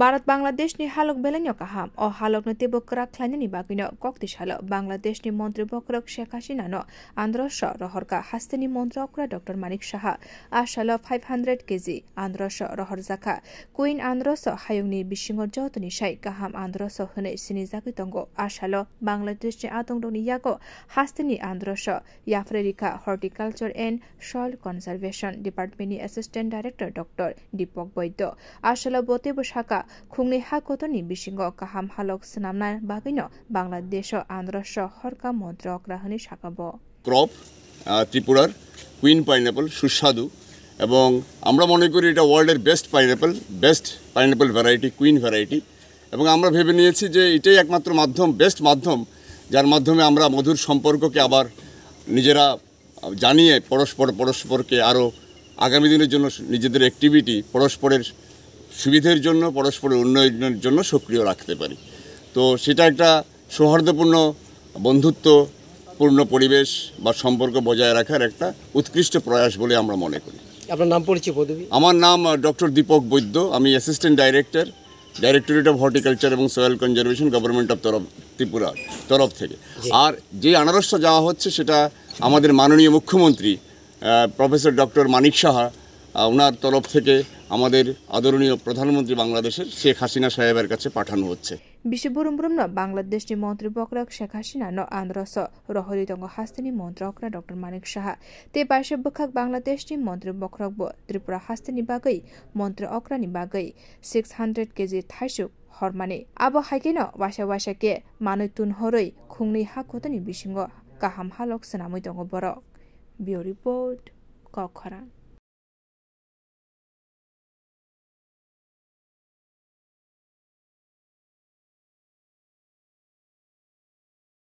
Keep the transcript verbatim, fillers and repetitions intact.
Bharat Bangladeshni halok belaino kaham. O halokno teibo kwrak khlainani bagwino kokti salo Bangladeshni montri bokhorok Sheikh Hasinano Andhra sho rohorkha hasteni montri okra Doctor Manik Saha. A salo five hundred kg Andhra sho rohorjakha. Queen Andhra sho hayungni bisingo jotoni sai kaham Andhra sho hwnwi sinijagwi tongo. A salo Bangladeshni adongrokni yago hasteni Andhra sho yapharwi rikha Horticulture and Soil Conservation Departmentni Assistant Director Doctor Deepak Boido. A salo bo teibo sakha, khungni ha kotorni bisingo kaham halok swnamna bagwino Bangladesho Andhra sho horkha montri okra hwnwi sakha bo. Crop, আহ, ত্রিপুরার queen pineapple সুস্বাদু, এবং আমরা মনে করি এটা ওয়ার্ল্ডের best pineapple, best pineapple variety, queen variety. এবং আমরা ভেবে নিয়েছি যে এটাই একমাত্র মাধ্যম, বেস্ট মাধ্যম, যার মাধ্যমে আমরা মধুর সম্পর্ককে আবার নিজেরা জানিয়ে পরস্পর পরস্পরকে আরও আগামী দিনের জন্য নিজেদের অ্যাক্টিভিটি পরস্পরের সুবিধের জন্য, পরস্পরের উন্নয়নের জন্য সক্রিয় রাখতে পারি। তো সেটা একটা সৌহার্দ্যপূর্ণ, বন্ধুত্বপূর্ণ পরিবেশ বা সম্পর্ক বজায় রাখার একটা উৎকৃষ্ট প্রয়াস বলে আমরা মনে করি। আপনার নাম, পরিচয়, পদবি? আমার নাম, আহ, ডক্টর দীপক বৈদ্য। আমি assistant director, directorate of horticulture এবং সয়েল কনজারভেশন, গভর্নমেন্ট অফ তরফ, ত্রিপুরা তরফ থেকে। জি। আর যে আনারসটা যাওয়া হচ্ছে, সেটা আমাদের মাননীয় মুখ্যমন্ত্রী, আহ, প্রফেসর ডক্টর মানিক সাহা, আহ, ওনার তরফ থেকে আমাদের আদরণীয় প্রধানমন্ত্রী বাংলাদেশের শেখ হাসিনা সাহেবের কাছে পাঠানো হচ্ছে। Bisi burum burumno Bangladeshni montri bokhorok Sheikh Hasinano Andhra sho rohorwi tongo hasteni montri okra Doctor Manik Saha. Tei paisa bwkhak Bangladeshni montri bokhorokbo Tripura hasteni bagwi montri okrani bagwi six hundred kg thaisuk hormani. Abo hai kheno waisa waisa khe manwi tunhorwi khungni ha kotorni bisingo kaham halok swnamwi tongo borok. Bureau Report, Kokkhorang.